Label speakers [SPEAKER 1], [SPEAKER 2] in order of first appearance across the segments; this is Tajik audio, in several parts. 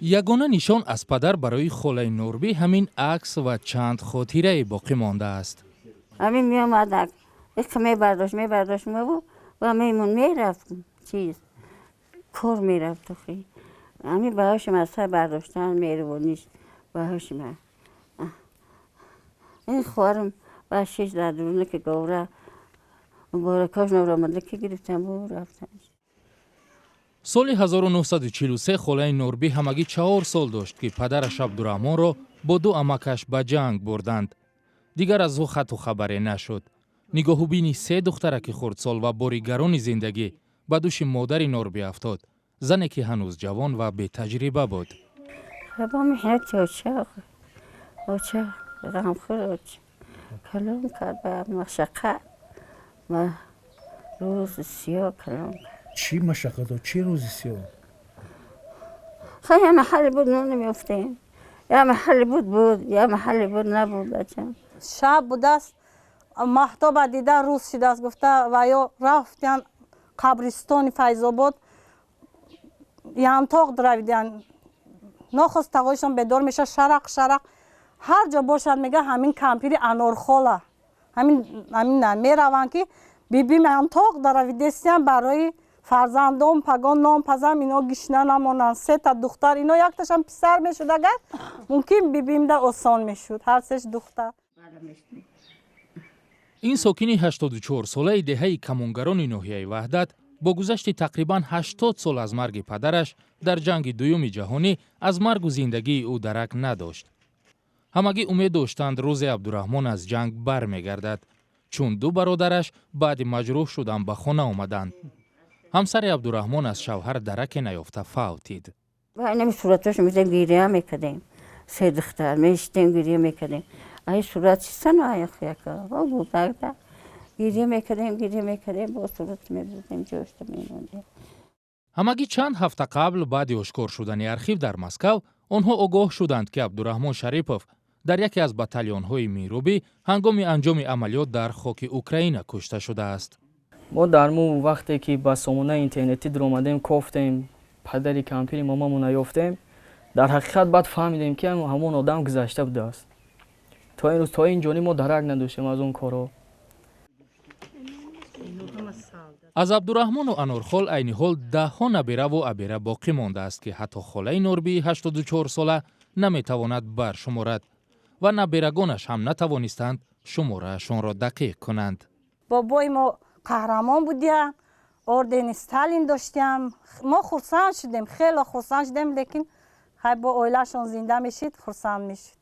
[SPEAKER 1] Ягона нишон аз падар барои холаи Норбӣ ҳамин акс ва чанд хотирае боқӣ мондааст.
[SPEAKER 2] Ҳамин меомад, иқ мебардошт, мебардошт маву ва мемон мерафт, чиз кор мерафт. Охи, ҳамин баҳошим аз сар бардоштан меҳрубониш баҳошима. Ин хоҳарам ба шиш дар дуруна ки говра муборакош омада ки гирифтам бу рафтан.
[SPEAKER 1] Соли 1943 холаи Норбӣ ҳамагӣ 4 сол дошт, ки падараш Абдураҳмонро бо ду амакаш ба ҷанг бурданд. Дигар аз ӯ хату хабаре нашуд. Нигоҳубини се духтараки хурдсол ва бори гарони зиндагӣ ба дӯши модари Норбӣ афтод, зане ки ҳанӯз ҷавон ва бетаҷриба буд.
[SPEAKER 2] Бо меҳнати оча, оча ғамхӯр, оча калон кард, ба машаққат ва рӯзи сиёҳ калон кард.
[SPEAKER 3] Чӣ машаққато, чӣ рӯзи сиёҳ?
[SPEAKER 2] Хай, я маҳалле буд, нон намеёфтем, я маҳалле буд, буд, я маҳалле буд, набуд, бачам.
[SPEAKER 4] Шаб будааст, маҳтоба дида, рӯз шидааст гуфта, ва ё рафтян қабристони Файзобод, янтоқ дравидян. Нохост тағоишон бедор меша, шарақ шарақ ҳар ҷо бошад, мега ҳамин кампири Анорхола ҳамин мераванд, ки бибим янтоқ даравидестиян барои фарзандон, пагон нон пазам, ино гишна намонанд. Сета духтар ино, якташам писар мешуд агар, мумкин бибимда осон мешуд, ҳар сеш духтар.
[SPEAKER 1] Ин сокини 84-солаи деҳаи Камонгарони ноҳияи Ваҳдат бо гузашти тақрибан 80 сол аз марги падараш дар ҷанги дуюми ҷаҳонӣ аз маргу зиндагии ӯ дарак надошт. Ҳамагӣ умед доштанд, рӯзе Абдураҳмон аз ҷанг бармегардад, чун ду бародараш баъди маҷрӯҳ шудан ба хона омаданд. Ҳамсари Абдураҳмон аз шавҳар дараке наёфта фавтид.
[SPEAKER 2] Ва инами суратошо мезем, гиря мекардем, се духтар мешитем, гиря мекардем. Ай сурат чистану аяка будагда гиря мекардем, гиря мекардем, бо сурат мебурдем, ҷошта мемондем.
[SPEAKER 1] Ҳамагӣ чанд ҳафта қабл, баъди ошкор шудани архив дар Москав, онҳо огоҳ шуданд, ки Абдураҳмон Шарипов дар яке аз батальонҳои минрӯбӣ ҳангоми анҷоми амалиёт дар хоки Украина кушта шудааст.
[SPEAKER 5] Мо дар мо вақте ки ба сомонаи интернетӣ дуромадем, кофтем, падари кампири момамона ёфтем. Дар ҳақиқат баъд фаҳмидем, ки ҳамон одам гузашта будааст. То ин рӯз, то ин ҷониб мо дарак надоштем аз он корҳо.
[SPEAKER 1] Аз Абдураҳмону Анорхол айни ҳол даҳҳо набераву абера боқӣ мондааст, ки ҳатто холаи Норбии 84-сола наметавонад баршуморад ва наберагонаш ҳам натавонистанд шумораашонро дақиқ кунанд.
[SPEAKER 4] Бобои мо қаҳрамон будиям, ордени Сталин доштиям. Мо хурсанд шудем, хеле хурсанд шудем, лекин хай, бо оилаашон зинда мешид, хурсанд мешуд.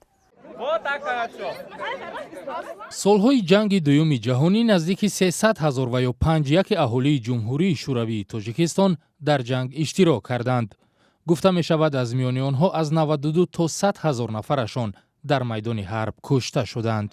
[SPEAKER 1] Солҳои ҷанги дуюми ҷаҳонӣ наздики 300 ҳазор ва ё панҷяки аҳолии Ҷумҳурии Шӯравии Тоҷикистон дар ҷанг иштирок карданд. Гуфта мешавад, аз миёни онҳо аз 92 то 100 ҳазор нафарашон дар майдони ҳарб кушта шуданд.